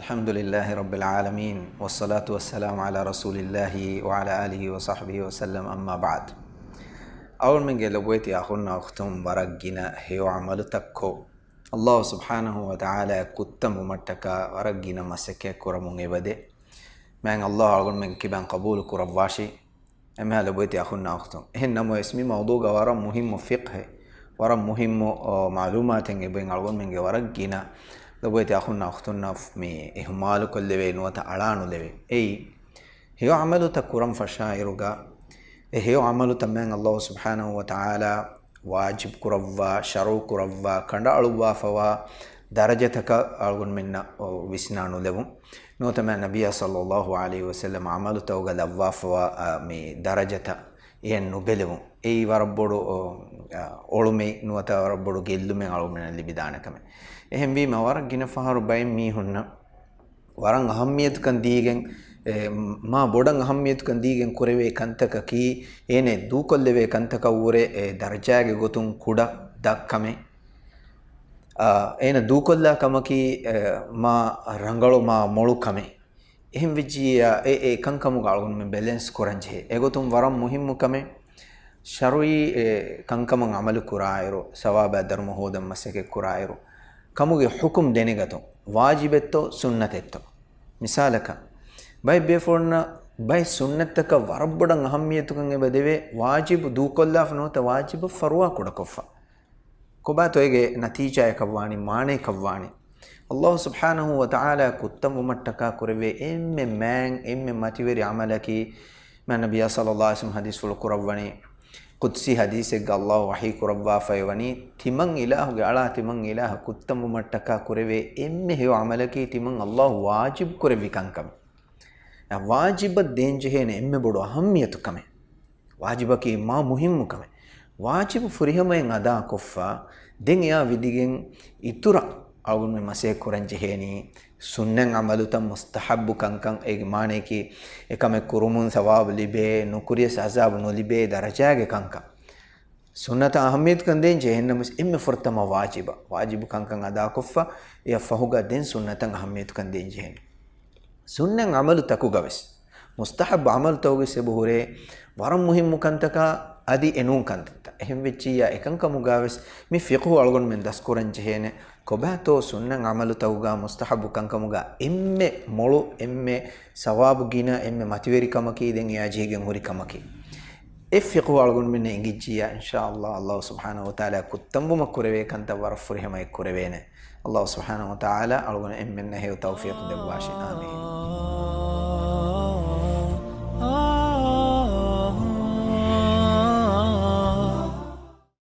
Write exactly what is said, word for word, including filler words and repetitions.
الحمد لله رب العالمين، والصلاة والسلام على رسول الله وعلى آله وصحبه وسلم، أما بعد. އަޅުމެންގެ ލޮބުވެތި އަޚުންނާ އުޚްތުން، ވަރަށް ގިނަ ހެޔޮ ޢަމަލުތައްކޮށް، ﷲ ސުބްޙާނަހޫ ވަތަޢާލާ ކުއްތަންވުމަށްޓަކާ ވަރަށް ގިނަ މަސައްކަތް ކުރަމުން އެބަދޭ. މާތް ﷲ އަޅުގަނޑުމެން ކިބައިން ޤަބޫލު ކުރައްވާށި. އެންމެހާ ލޮބުވެތި އަޚުންނާ އުޚްތުން. އެހެން ނަމަވެސް، މި މައުޟޫގަ ވަރަށް މުހިއްމު ފިޤްހެއް، ވަރަށް މުހިއްމު، އޯ، މަޢުލޫމާތެއް އެބައިން އަޅުގަނޑުމެންގެ ވަރަށް ގިނަ ލޮބުވެތި އަޚުންނާ އުޚްތުންނަށް މި އިހުމާލު ކޮށްލެވޭ ނުވަތަ އަޅާނުލެވޭ. އެއީ، ހެޔޮ ޢަމަލުތައް ކުރަން ފަށާއިރުގަ، އެ ހެޔޮ ޢަމަލުތައް މާތް ﷲ ސުބްޙާނަހޫ ވަތަޢާލާ ވާޖިބު ކުރައްވާ، ޝަރުޢު ކުރައްވާ، ކަނޑައަޅުއްވާފަވާ ދަރަޖަތަކަށް އަޅުގަނޑުމެންނަށް ވިސްނާ ނުލެވުން. ނުވަތަ މާތް ނަބިއްޔާ ޞައްލައްލާހު ޢަލައިހި ވަސައްލަމަ ޢަމަލުތަކުގަ ލައްވާފަވާ، އާ، މި ދަރަޖަތައް އެއަށް ނުބެލެވުން. އެއީ ވަރަށް ބޮޑު، އޯ، އާ، އޮޅުމެއް ނުވަތަ ވަރަށް ބޮޑު ގެއްލުމެއް އަޅުގަނޑުމެންނަށް ލިބިދާނެ ކަމެއް. އެހެންވީމަ، ވަރަށް ގިނަ ފަހަރު ބައެއް މީހުންނަށް ވަރަށް އަހައްމިޔަތުކަން ދީގެން، އެ، މާ ބޮޑަށް އަހައްމިޔަތުކަން ދީގެން ކުރެވޭ ކަންތަކަކީ، އޭނަ ދޫކޮށްލެވޭ ކަންތަކަށްވުރެ، އެ، ދަރަޖާގެ ގޮތުން ކުޑަ ދަށް ކަމެއް. އާ، އޭނަ ދޫކޮށްލާ ކަމަކީ، އެ، މާ ރަނގަޅު، މާ މޮޅު ކަމެއް. އެހެން ވެއްޖިއްޔާ، އެ، އެ ކަންކަމުގަ އަޅުގަނޑުމެން ބެލެންސް ކުރަން ޖެހޭ. އެގޮތުން ވަރަށް މުހިއްމު ކަމެއް، ޝަރުޢީ، އެ، ކަންކަމަށް ޢަމަލު ކުރާއިރު، ސަވާބާ ދަރުމަ ހޯދަން މަސައްކަތް ކުރާއިރު، ކަމުގެ ޙުކުމް ދެނެގަތުން، ވާޖިބެއްތޯ ސުންނަތެއްތޯ؟ މިސާލަކަށް، ބައެއް ބޭފުޅުންނަށް ބައެއް ސުންނަތްތަކަށް ވަރަށް ބޮޑަށް އަހައްމިޔަތުކަން އެބަ ދެވޭ، ވާޖިބު ދޫކޮށްލާފަ ނުވަތަ ވާޖިބަށް ފަރުވާ ކުޑަކޮށްފަ. ކޮބާތޯ އޭގެ ނަތީޖާއަކަށްވާނީ، މާނައަކަށްވާނީ؟ ﷲ ސުބްޙާނަހޫ ވަތަޢާލާ ކުއްތަންވުމަށްޓަކާ ކުރެވޭ އެންމެ މާތް، އެންމެ މަތިވެރި ޢަމަލަކީ، މާތް ނަބިއްޔާ ޞައްލައްލާހު ޢަލައިހި ވަސައްލަމަ ޙަދީޘްފުޅު ކުރައްވަނީ، ޤުދްސީ ޙަދީޘެއްގަ ﷲ ވަޙީ ކުރައްވާފައިވަނީ، ތިމަން އިލާހުގެ އަޅާ ތިމަން އިލާހު ކުއްތަންވުމަށްޓަކާ ކުރެވޭ އެންމެ ހެޔޮ ޢަމަލަކީ ތިމަން ﷲ ވާޖިބު ކުރެއްވި ކަންކަމެއް. ވާޖިބަށް ދޭންޖެހޭނެ އެންމެ ބޮޑު އަހައްމިޔަތު ކަމެއް. ވާޖިބަކީ މާ މުހިއްމު ކަމެއް. ވާޖިބު ފުރިހަމައިން އަދާކޮށްފަ، ދެން އެއާ ވިދިގެން އިތުރަށް އަޅުގަނޑުމެން މަސައްކަތް ކުރަން ޖެހޭނީ، ސުންނަތް ޢަމަލުތައް މުސްތަޙައްބު ކަންކަން. އޭގެ މާނައަކީ، އެކަމެއް ކުރުމުން ސަވާބު ލިބޭ، ނުކުރިޔަސް ޢަޒާބު ނުލިބޭ ދަރަޖާގެ ކަންކަން. ސުންނަތަށް އަހައްމިޔަތުކަން ދޭން ޖެހެންނަމަވެސް، އެންމެ ފުރަތަމަ ވާޖިބަށް، ވާޖިބު ކަންކަން އަދާކޮށްފަ، އެއަށް ފަހުގަ ދެން ސުންނަތަށް އަހައްމިޔަތުކަން ދޭން ޖެހެނީ. ސުންނަތް ޢަމަލުތަކުގަވެސް، މުސްތަޙައްބު ޢަމަލުތަކުގަވެސް އެބަހުރޭ ވަރަށް މުހިއްމު ކަންތަކާ އަދި އެނޫން ކަންތައްތައް. އެހެން ވެއްޖިއްޔާ، އެކަންކަމުގަވެސް މި ފިޤުހު އަޅުގަނޑުމެން ދަސްކުރަން ޖެހޭނެ. ކޮބާތޯ ސުންނަތް ޢަމަލުތަކުގަ މުސްތަޙައްބު ކަންކަމުގަ އެންމެ މޮޅު، އެންމެ ސަވާބު ގިނަ، އެންމެ މަތިވެރި ކަމަކީ ދެން އެއާ ޖެހިގެން ހުރި ކަމަކީ. އެ ފިޤުހު އަޅުގަނޑުމެންނަށް އެނގިއްޖިއްޔާ، އިންޝާﷲ، ﷲ ސުބްޙާނަހޫ ވަތަޢާލާ ކުއްތަންވުމަށް ކުރެވޭ ކަންތައް ވަރަށް ފުރިހަމައަށް ކުރެވޭނެ. ﷲ ސުބްޙާނަހޫ ވަތަޢާލާ އަޅުގަނޑު އެންމެންނަށް ހެޔޮ ތައުފީޤު ދެއްވާށި. އާމީން.